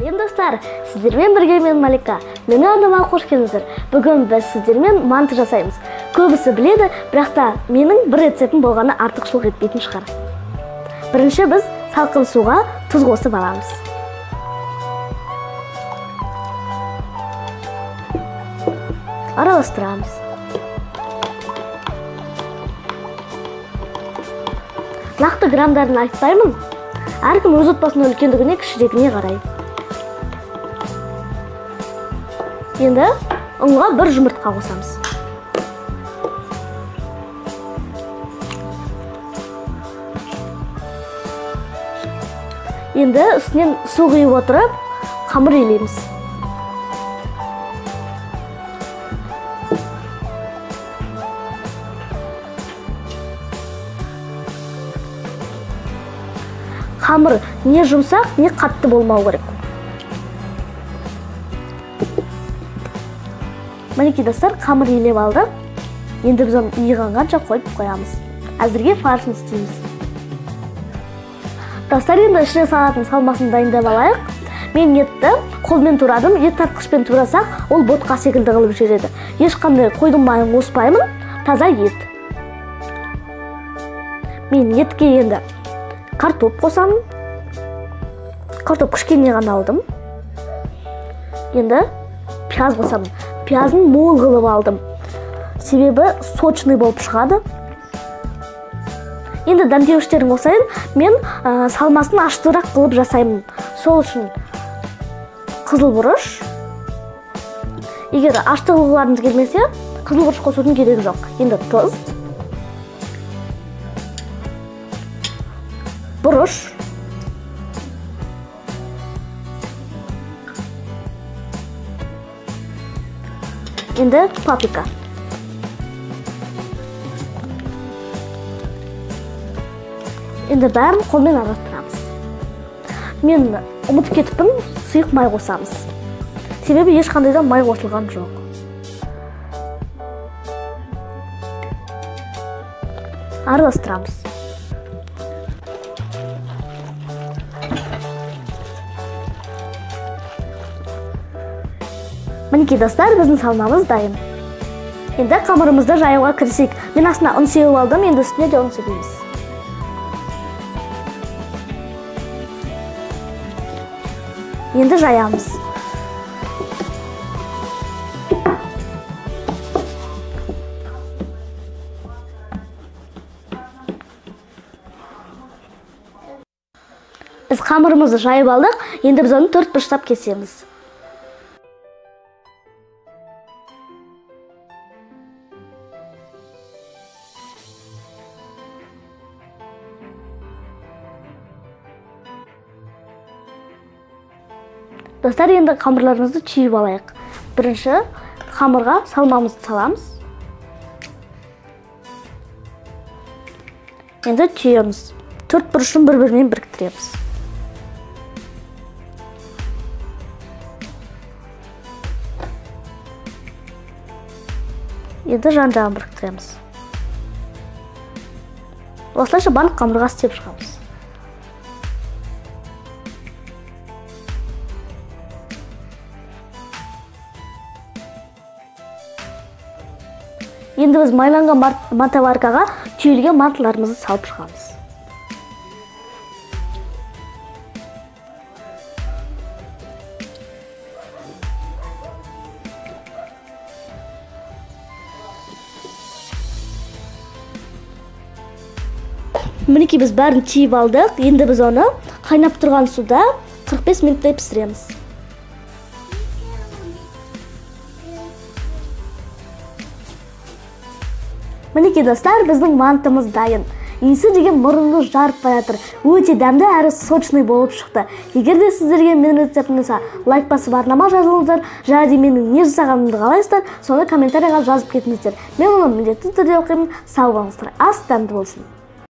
Сәлем достар, сіздермен бірге мен Малика. Менің арнама қош келдіңіздер. Бүгін біз сіздермен манты жасаймыз. Көбісі біледі, бірақ та менің бір рецептім болғаны артықшылық етпейтін шығар. Бірінші біз салқын суға тұз қосып аламыз. Араластырамыз. Нақты грамдарын айтпаймын. Әркім өз отбасының үлкендігіне, кішірегіне қарай. Енді ұнға бір жұмыртқа қосамыз. Енді үстінен су құйып отырып, қамыр илейміз. Қамыр не жұмсақ, не қатты болмау керек. Мінекей достар, қамыр илеп алдық. Енді біз оны иғанғанша қойып қоямыз. Әзірге фаршын істейміз. Достар, енді ішіне салатын салмасын дайындап алайық. Мен етті қолмен турадым. Ет тартқышпен турасақ, ол ботқа секілді қылып жүреді. Ешқандай қойдың майын қоспаймын, таза ет. Мен етке енді картоп қосамын. Картоп кішкене ғана алдым. Енді пияз қосамын. Пиязын мол қылып алдым. Себебі сочный болып шығады. Енді дәмдеуіштерін қосайын. Мен салмасын аштырақ қылып жасаймын. Сол үшін қызыл бұрыш. Егер ашты қылғыларыңыз келмесе, қызыл бұрыш қосудың керегі жоқ. Енді тұз. Бұрыш. Енді паприка. Енді бәрін қолмен араластырамыз. Мен ұмытып кетіппін, сұйық май қосамыз. Себебі ешқандай да май қосылған жоқ. Араластырамыз. Мінекей достар, біздің салмамыз дайын. Енді қамырымызды жаюға кірісейік. Мен астына ұн сеуіп алдым, енді үстіне де ұн себеміз. Енді жаямыз. Біз қамырымызды жайып алдық, енді біз оны төрт бұрыштап кесеміз. Достар, енді қамырларымызды түйіп алайық. Бірінші қамырға салмамызды саламыз. Енді түйеміз. Төрт бұрышын бір-бірімен біріктіреміз. Енді жан-жағын біріктіреміз. Осылайша барлық қамырға істеп шығамыз. Енді біз майланған мантоваркаға түйілген мантыларымызды салып шығамыз. Мінекей біз бәрін түйіп алдық. Енді біз оны қайнап тұрған суда 45 минуттай пісіреміз. Мінекей достар, біздің мантымыз дайын. Иісі деген мұрынды жарып бара жатыр. Өте дәмді әрі сочный болып шықты. Егер де сіздерге менің рецептім ұнаса, лайк басып арнама жазылыңыздар. Және де менің не жасағанымды қалайсыздар, соны комментарийға жазып кетіңіздер. Мен оны міндетті түрде оқимын. Сау болыңыздар. Ас дәмді болсын.